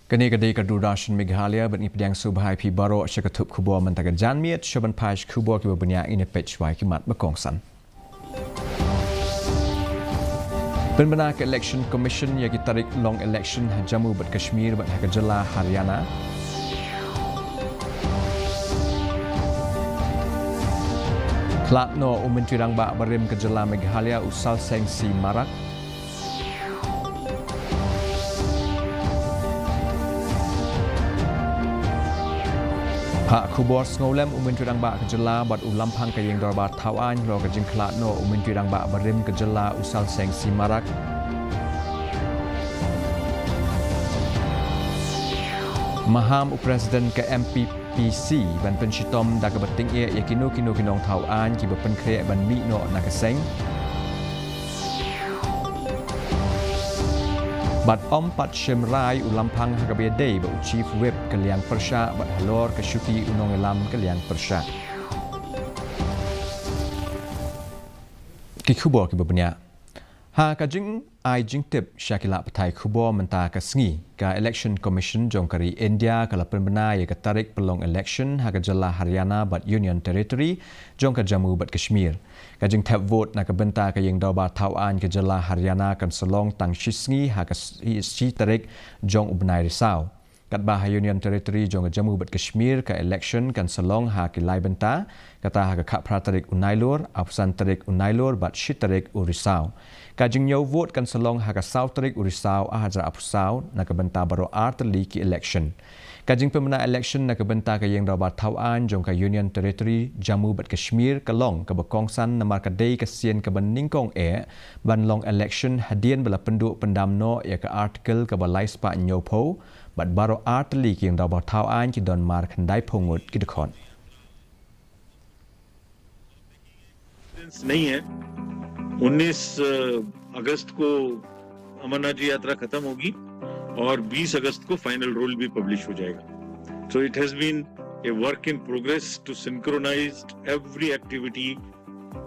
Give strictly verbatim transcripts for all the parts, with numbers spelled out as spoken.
Kane ka dei ka Doordarshan Meghalaya, bad ngi pdiang sngewbha ïa phi baroh sha ka thup khubor mynta ka janmiet. Sha ban phai sha ki khubor kiba bniah, ngin ïa peit shuwa ki mat ba kongsan. Pynbna ka Election Commission ïa ki tarik long election ha Jammu bad Kashmir bad ha ka jylla Haryana. Khlad noh u Myntri Rangbah barim ka jylla Meghalaya u Salseng C Marak. Phah khubor sngewlem u Myntri Rangbah ka jylla bad u lamphang ka Ïing Dorbar Thawaiñ halor ka jingkhlad noh u Myntri Rangbah barim ka jylla u Salseng C Marak. Maham u President ka M P P C ban pynshitom da kaba tyngeh ïa kino kino ki nongthaw aiñ kiba pynkhreh ban mih noh na ka seng. Bad ym pat shim rai u lamphang ha kaba ïadei bad u Chief Whip ka liang pyrshah bad halor ka shuki u nongïalam ka liang pyrshah. Ki khubor kiba bniah. Ha ka jingai jingtip sha ki lad pathai khubor mynta ka sngi, ka Election Commission jong ka ri India ka la pynbna ïa ka tarik pynlong election ha ka jylla Haryana bad Union Territory jong ka Jammu bad Kashmir. Ka jingthep vote na ka bynta ka Ïing Dorbar Thawaiñ ka jylla Haryana kan sa long tang shi sngi ha ka shi, shi tarik jong u bnai Risaw. Katba ha Union Territory jong ka Jammu bad Kashmir ka election kan sa long ha ki lai bynta, kata ha ka khatphra tarik u Nailur, arphew san tarik u Nailur bad shi tarik u Risaw. Ka jingñiew vote kan sa long ha ka saw tarik u Risaw arhajar arphew saw na ka bynta baroh ar tylli ki election. Ka jingpynbna election na ka bynta ka Ïing Dorbar Thawaiñ jong ka Union Territory Jammu bad Kashmir ka long kaba kongsan namar ka dei ka sien kaba nyngkong eh ban long election hadien ba la pynduh pyndam noh ïa ka Article kaba lai spah hynñiewphew, bad baroh ar tylli ki Ïing Dorbar Thawaiñ ki don mar khyndaiphew ngut ki dkhot. नहीं है। उन्नीस अगस्त को अमरनाथ जी यात्रा खत्म होगी और बीस अगस्त को फाइनल रूल भी पब्लिश हो जाएगा। So it has been a work in progress to synchronize every activity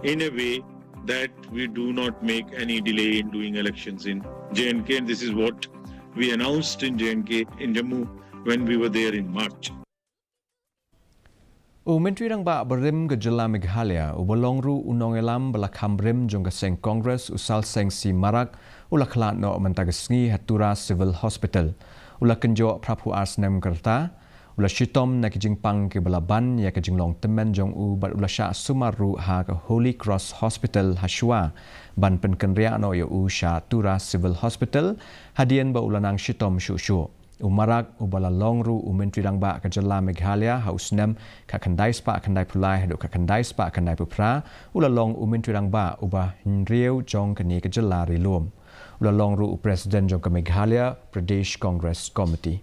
in a way that we do not make any delay in doing elections in J and K, and this is what we announced in J and K in Jammu when we were there in March. U Myntri Rangbah barim ka jylla Meghalaya, uba long ruh u nongïalam ba la kham rim jong ka seng Congress, u Salseng C Marak, u la khlad noh mynta ka sngi ha Tura Civil Hospital. U la kynjoh phraphew ar snem ka rta, u la shitom na ki jingpang kiba la ban ïa ka jinglong tymmen jong u bad u la shah sumar ruh ha ka Holy Cross Hospital ha shuwa ban pynkynriah noh ïa u sha Tura Civil Hospital, hadien ba u la nang shitom shuh shuh. U Marak, uba la long ruh u Myntri Rangbah ka jylla Meghalaya ha u snem khatkhyndai spah khyndaiphew lai haduh khatkhyndai spah khyndaiphew phra, u la long u Myntri Rangbah uba hynriew jong kane ka jylla ri lum. U la long ruh u President jong ka Meghalaya Pradesh Congress Committee.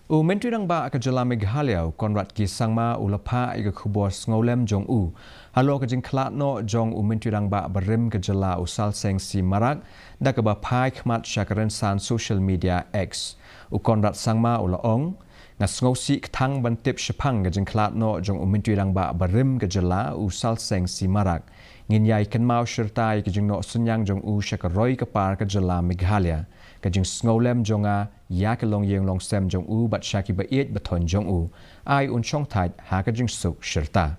U Myntri Rangbah ka jylla Meghalaya, u Conrad K Sangma, u la phah ïa ka khubor sngewlem jong u halor ka jingkhlad noh jong u Myntri Rangbah barim ka jylla, u Salseng C Marak, da kaba phai khmat sha ka rynsan social media X. U Conrad Sangma u la ong, nga sngewsih kthang ban tip shaphang ka jingkhlad noh jong u Myntri Rangbah barim ka jylla, u Salseng C Marak. Ngin ïai kynmaw shirta ïa ka jingnoh synñiang jong u sha ka roi ka par ka jylla Meghalaya. Ka jingsngewlem jong nga ïa ka longïing longsem jong u bad sha kiba ïeit ba thoiñ jong u, ai un shongthait ha ka jingsuk shirta.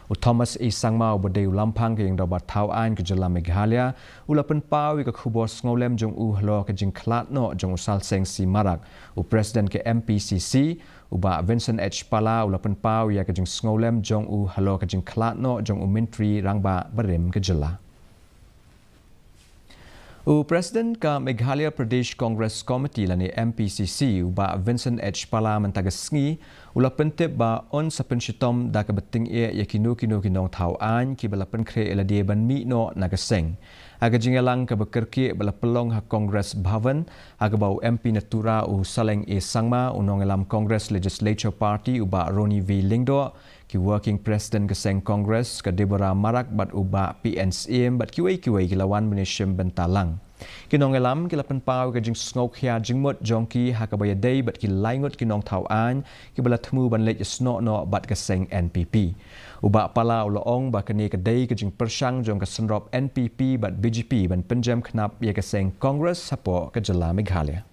U Thomas A Sangma, uba dei u lamphang ka Ïing Dorbar Thawaiñ ka jylla Meghalaya, u la pynpaw ïa ka khubor sngewlem jong u halor ka jingkhlad noh jong u Salseng C Marak. U President ka M P C C, u Bah Vincent H Pala, u la pynpaw ïa ka jingsngewlem jong u halor ka jingkhlad noh jong u Myntri Rangbah barim ka jylla. U President ka Meghalaya Pradesh Congress Committee lane M P C C, u Bah Vincent H Pala, mynta ka sngi u la pyntip ba un sa pynshitom da kaba tyngeh ïa kino kino ki nongthaw aiñ kiba la pynkhreh ïa lade ban mih noh na ka seng. Ha ka jingïalang kaba kyrkieh ba la pynlong ha Congress Bhavan, ha kaba u M P na Tura, u Saleng A Sangma, u nongïalam Congress Legislature Party, u Bah Ronnie V Lyngdoh, ki Working President ka seng Congress, ka Deborah Marak bad u Bah P N Syiem bad kiwei kiwei ki la wan ban ïashim bynta lang. Ki nongïalam ki la pynpaw ïa ka jingsngewkhia jingmut jong ki ha kaba ïadei bad ki lai ngut ki nongthaw aiñ kiba la thmu ban leit ïasnoh noh bad ka seng N P P. U Bah Pala u la ong ba kane ka dei ka jingpyrshang jong ka seng N P P bad B J P ban pynjem khnap ïa ka seng Congress hapoh ka jylla Meghalaya.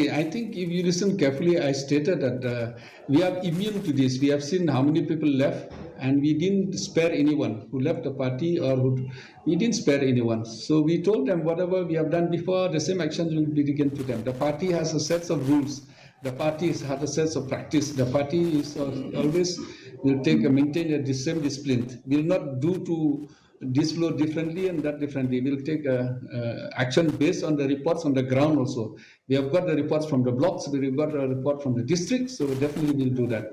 I think if you listen carefully, I stated that uh, we are immune to this. We have seen how many people left, and we didn't spare anyone who left the party or who we didn't spare anyone. So we told them whatever we have done before, the same actions will be taken to them. The party has a set of rules. The party has a set of practice. The party is uh, always will take a maintain a dis- same discipline. Will not do to this flow differently and that differently. We'll take uh, uh, action based on the reports on the ground also. We have got the reports from the blocks, we've got a report from the district, so we definitely will do that.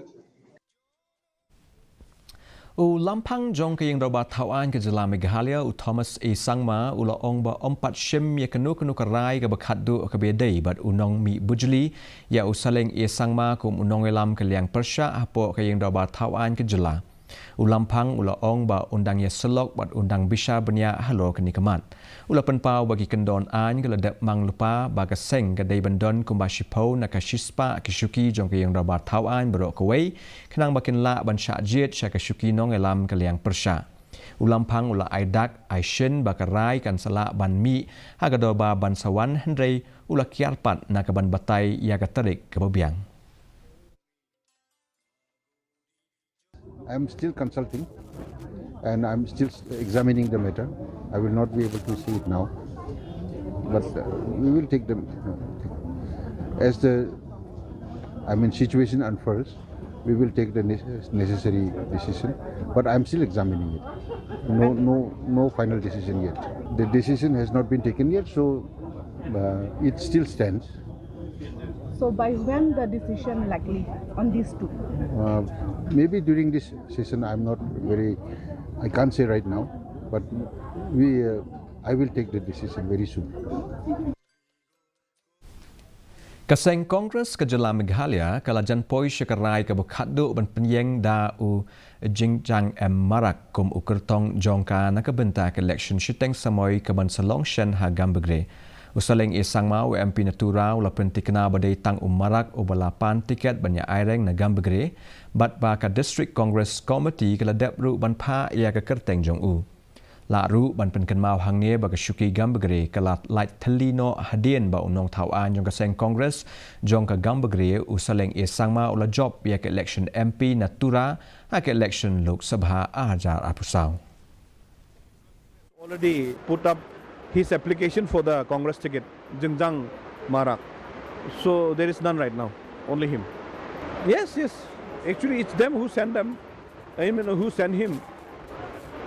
U Lamphang jong ka Ïing Dorbar Thawaiñ ka Jylla Meghalaya, u Thomas A Sangma, u la ong ba ym pat shim ïa kano kano ka rai kaba khatduh kaba ïadei bad u nongmih bujli ïa u Saleng A Sangma kum u nongïalam ka liang pyrshah hapoh ka Ïing Dorbar Thawaiñ ka Jylla. U Lamphang u la ong ba un dang ïasyllok bad un dang bishar bniah halor kane ka mat. U la pynpaw ba ki kyndon aiñ ka la dep mang lypa ba ka seng ka dei ban don kumba shiphew na ka shispah ki shuki jong ka Ïing Dorbar Thawaiñ baroh kawei, khnang ba kin lah ban shah jied sha ka shuki nongïalam ka liang pyrshah. U Lamphang u la ai dak ai shin ba ka rai kan sa lah ban mih ha ka dorbar ban sa wan, hynrei u la kiar pat na ka ban batai ïa ka tarik kaba biang. I'm still consulting and I'm still examining the matter. I will not be able to say it now. But uh, we will take them as the, I mean, situation unfolds. We will take the necessary decision. But I'm still examining it. No, no, no final decision yet. The decision has not been taken yet, so uh, it still stands. So by when the decision likely on these two? Uh, maybe during this session, I'm not very, I can't say right now, but we, uh, I will take the decision very soon. Ka seng Congress ka jylla Meghalaya ka la jan poi sha ka rai kaba khatduh ban pynïeng da u Jingjang M Marak kum u kyrtong jong ka na ka bynta ka election shiteng samoi kaban sa long shen ha Gambegre. U Saleng A Sangma, u M P na Tura, u la pyntikna ba dei tang u Marak uba la pan tiket ban ïa aireng na Gambegre bad ba ka District Congress Committee ka la dep ruh ban phah ïa ka kyrteng jong u. Lah ruh ban pynkynmaw hangne ba ka shuki Gambegre ka la lait thylli noh hadien ba u nongthaw aiñ jong ka seng Congress jong ka Gambegre, u Saleng A Sangma, u la jop ïa ka election M P na Tura ha ka election Lok Sabha ar hajar arphew saw. Already put up his application for the Congress ticket, Jingjang Marak. So there is none right now, only him. Yes, yes. Actually, it's them who sent them. I mean, who sent him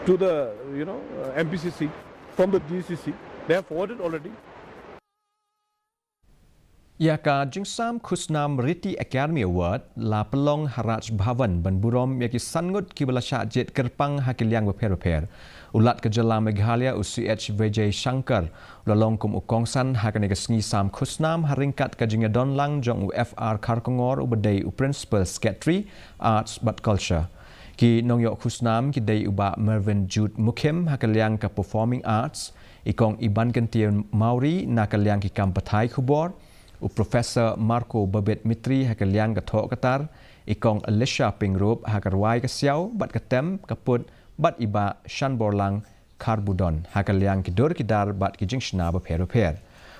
to the, you know, uh, M P C C from the D C C. They have forwarded already. Ïa ka jingsam khusnam Riti Academy Award la pynlong ha Raj Bhavan ban burom ïa ki san ngut kiba la shah jied kyrpang ha ki liang bapher bapher. U Lat ka jylla Meghalaya, u C H Vijay Shankar, u la long kum u kongsan ha kane ka sngi sam khusnam ha ryngkat ka jingïadon lang jong u F R Kharkongor uba dei u Principal Secretary Arts bad Culture. Ki nongïoh khusnam ki dei u Bah Mervyn Jude Mukhim ha ka liang ka Performing Arts, i Kong Ibankyntiew Mawrie na ka liang ki kam pathai khubor, u Professor Marco Babet Mitri ha ka liang ka thoh ka tar, i Kong Alicia Pyngrope ha ka rwai ka siaw bad ka tem ka put, bad i Bah Shanborlang Kharbudon ha ka liang ki dur ki dar bad ki jingshna bapher bapher.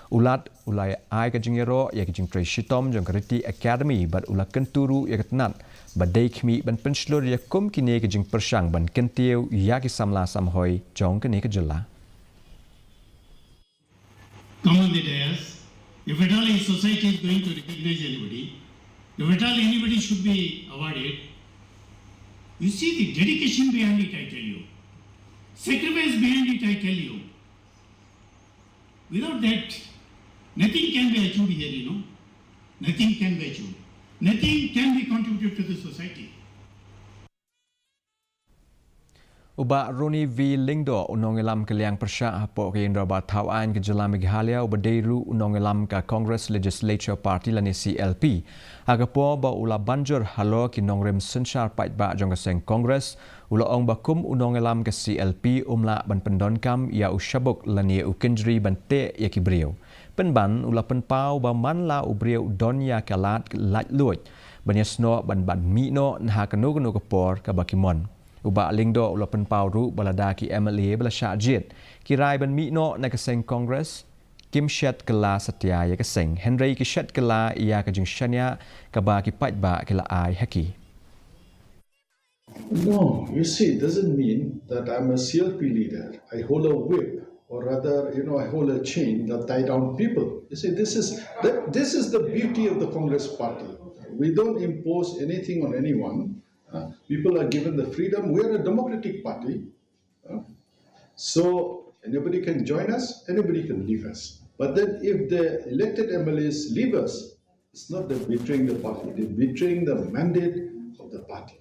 U Lat u la ai ka jingïaroh ïa ka jingtrei shitom jong ka Riti Academy bad u la kyntu ruh ïa ka tnat ba dei khmih ban pynshlur ïa kum kine ki jingpyrshang ban kyntiew ïa ki samla samhoi jong kane ka jylla. Come on the dais. If at all a society is going to recognize anybody, if at all anybody should be awarded, you see the dedication behind it, I tell you. Sacrifice behind it, I tell you. Without that, nothing can be achieved here, you know. Nothing can be achieved. Nothing can be contributed to the society. U Bah Ronnie V Lyngdoh, u nongïalam ka liang pyrshah hapoh ka Ïing Dorbar Thaw Aiñ ka Jylla Meghalaya, uba dei ruh u nongïalam ka Congress Legislature Party lane C L P, ha ka por ba u la ban jur halor ki nongrim synshar paidbah jong ka seng Congress, u la ong ba kum u nongïalam ka C L P um lah ban pyndonkam ïa u shabuk lane u kynjri ban teh ïa ki briew. Pynban u la pynpaw ba man la u briew u don ïa ka lad laitluid ban ïasnoh bad ban mih noh ha kano kano ka por kaba ki mon. U Bah Lyngdoh u la pynpaw ruh ba lada ki M L A ba la shah jied ki rai ban mih noh na ka seng Congress, kim shet kylla satia ïa ka seng, hynrei ki shet kylla ïa ka jingshaniah kaba ki paidbah ki la ai ha ki. No, you see, it doesn't mean that I'm a C L P leader. I hold a whip, or rather, you know, I hold a chain that tie down people. You see, this is that, this is the beauty of the Congress Party. We don't impose anything on anyone. Uh, people are given the freedom. We are a democratic party. Uh, so anybody can join us, anybody can leave us. But then if the elected M L As leave us, it's not that betraying the party, they're betraying the mandate of the party.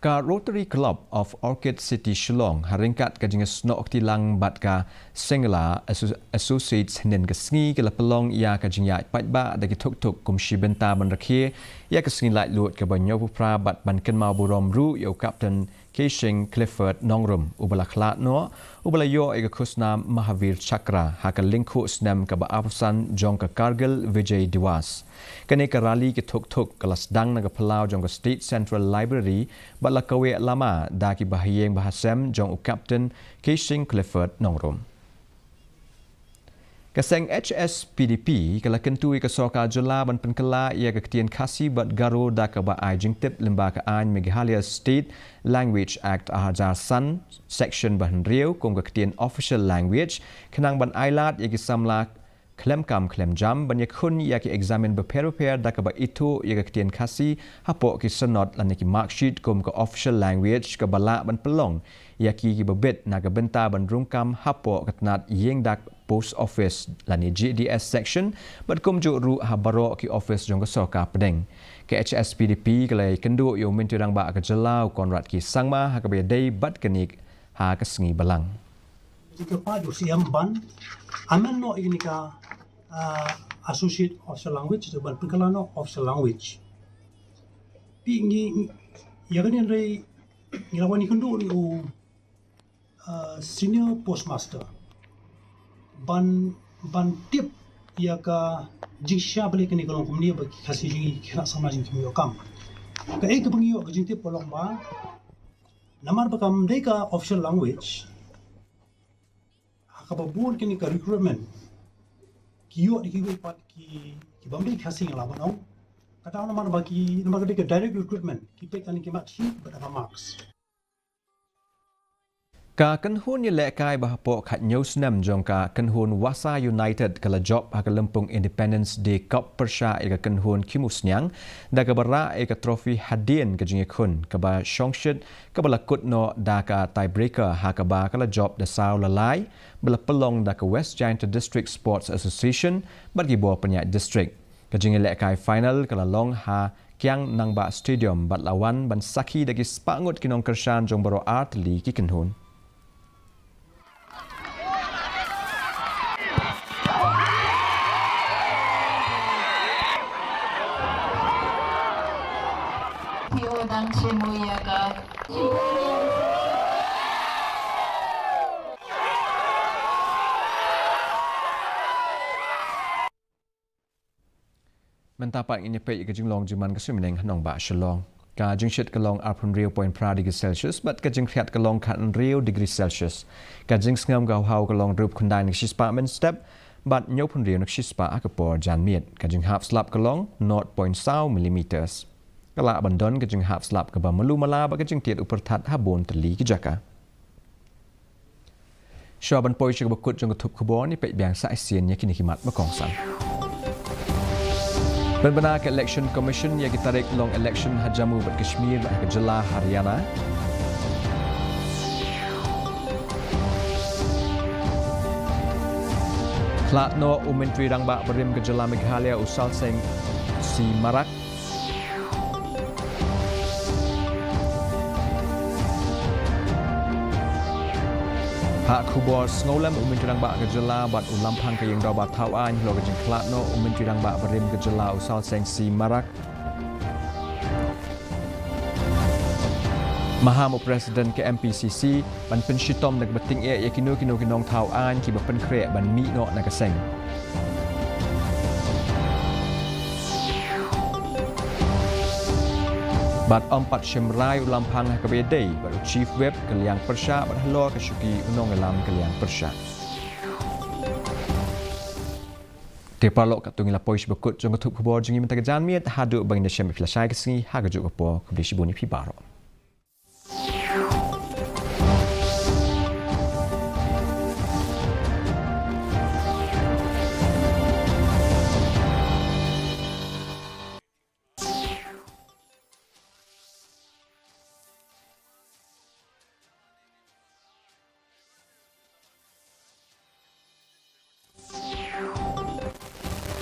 Ka Rotary Club of Orchid City Shillong, ha ryngkat ka jingsnoh kti lang bad ka Sengla Asso-, Associates hynnin ka sngi, ka la pynlong ïa ka jingïaid paidbah da ki thukthuk kum shi bynta ban rakhe ïa ka sngi laitluid kaba hynñiewphew phra bad ban kynmaw burom ruh ïa u Captain Keishing Clifford Nongrum, uba la khlad noh, uba la ïoh ïa ka khusnam Mahavir Chakra ha ka lyngkhuh snem kaba arphew san jong ka Kargil Vijay Diwas. Kane ka rally ki thukthuk ka la sdang na ka phyllaw jong ka State Central Library bad la kaweh lama da ki bahaïing bahasem jong u Captain Keishing Clifford Nongrum. Ka seng H S P D P ka la kyntu ïa ka sorkar jylla ban pynkylla ïa ka ktien Khasi bad Garo da kaba ai jingtip lyngba ka aiñ Meghalaya State Language Act ar hajar san, section ba hynriew, kum ka ktien official language, khnang ban ailad ïa ki samla khlem kam khlem jam ban ïakhun ïa ki eksamin bapher bapher da kaba ithuh ïa ka ktien Khasi hapoh ki sanad lane ki marksheet kum ka official language, kaba lah ban pynlong ïa ki kiba bit na ka bynta ban rung kam hapoh ka tnat ïing dak post office lane G D S section, bad kumjuh ruh ha baroh ki office jong ka sorkar pdeng. Ka H S P D P ka la ïakynduh ïa u Myntri Rangbah ka jylla u Conrad K Sangma ha kaba ïadei bad kane ha ka sngi Balang. Jingkyrpad ïa u C M ban amend noh ïa kane ka, ah, associate official language, ban pynkylla noh official language. Phi ngi, ïa kane hynrei ngi la wan ïakynduh ïa u, ah, senior postmaster ban, ban tip ïa ka jingshisha balei kane ka long kumne ba ki Khasi jong ngi ki khynnah samla jong ngi kim ïoh kam. Kaei kaba ngi ïoh ka jingtip ka long ba namar ba kam dei ka official language, ha kaba bun kine ka recruitment ki ïoh da kiwei pat ki, ki bym dei Khasi, nga lah ban ong. Kata namar ba ki, namar ka dei ka direct recruitment, ki peit kane ki marksheet bad ka marks. Ka kynhun ïalehkai ba hapoh khathynñiew snem jong ka kynhun Wasa United ka la jop ha ka lympung Independence Day Cup pyrshah ïa ka kynhun Khimusniang da kaba rah ïa ka trophy hadien ka jingïakhun kaba shongshit, kaba la kut noh da ka tiebreaker ha kaba ka la jop da saw la lai, ba la pynlong da ka West Jaintia District Sports Association bad ki bor pynïaid district. Ka jingïalehkai final ka la long ha Kiang Nangbah Stadium bad la wan ban sakhi da ki spah ngut ki nongkyrshan jong baroh ar tylli ki kynhun. Phi u dang chim u ïa ka. Mynta pat ngin ïa peit ïa ka jinglong jingman ka suiñ bneng ha nongbah Shillong. Ka jingshit ka long arphew hynriew point phra degree Celsius bad ka jingkhriat ka long khathynriew degree Celsius. Ka jingsngem ka haw ka long hynriewphew khyndai na ka shispah mynstep bad hynñiewphew hynriew na ka shispah ha ka por janmiet. Ka jinghap slap ka long nought point saw millimeters. Ka lah ban don ka jinghap slap kaba malu mala bad ka jingtied u pyrthat ha bun tylli ki jaka. Shuwa ban poi sha kaba kut jong ka thup khubor, ngin peit biang sa shisien ïa kine ki mat ba kongsan. Pynbna ka Election Commission ïa ki tarik long election ha Jammu bad Kashmir bad ha ka jylla Haryana. Khlad noh u Myntri Rangbah barim ka jylla Meghalaya u Salseng C Marak. Ha khubor sngewlem, u Myntri Rangbah ka jylla bad u Lamphang ka Ïingdorbar Thawaiñ halor ka jingkhlad noh u Myntri Rangbah barim ka jylla u Salseng C Marak. Maham u President ka M P C C ban pynshitom da kaba tyngeh ïa kino kino ki nongthaw aiñ kiba pynkhreh ban mih noh na ka seng. Bad ym pat shim rai u Lamphang ha kaba ïadei bad u Chief Whip ka liang pyrshah bad halor ka shuki u nongïalam ka liang pyrshah. Te paralok, katto ngi la poi sha ba kut jong ka thup khubor jong ngi mynta ka janmiet, haduh ba ngin ïashem bad phi lashai ka sngi ha kajuh ka por. Khublei shibun ïa phi baroh.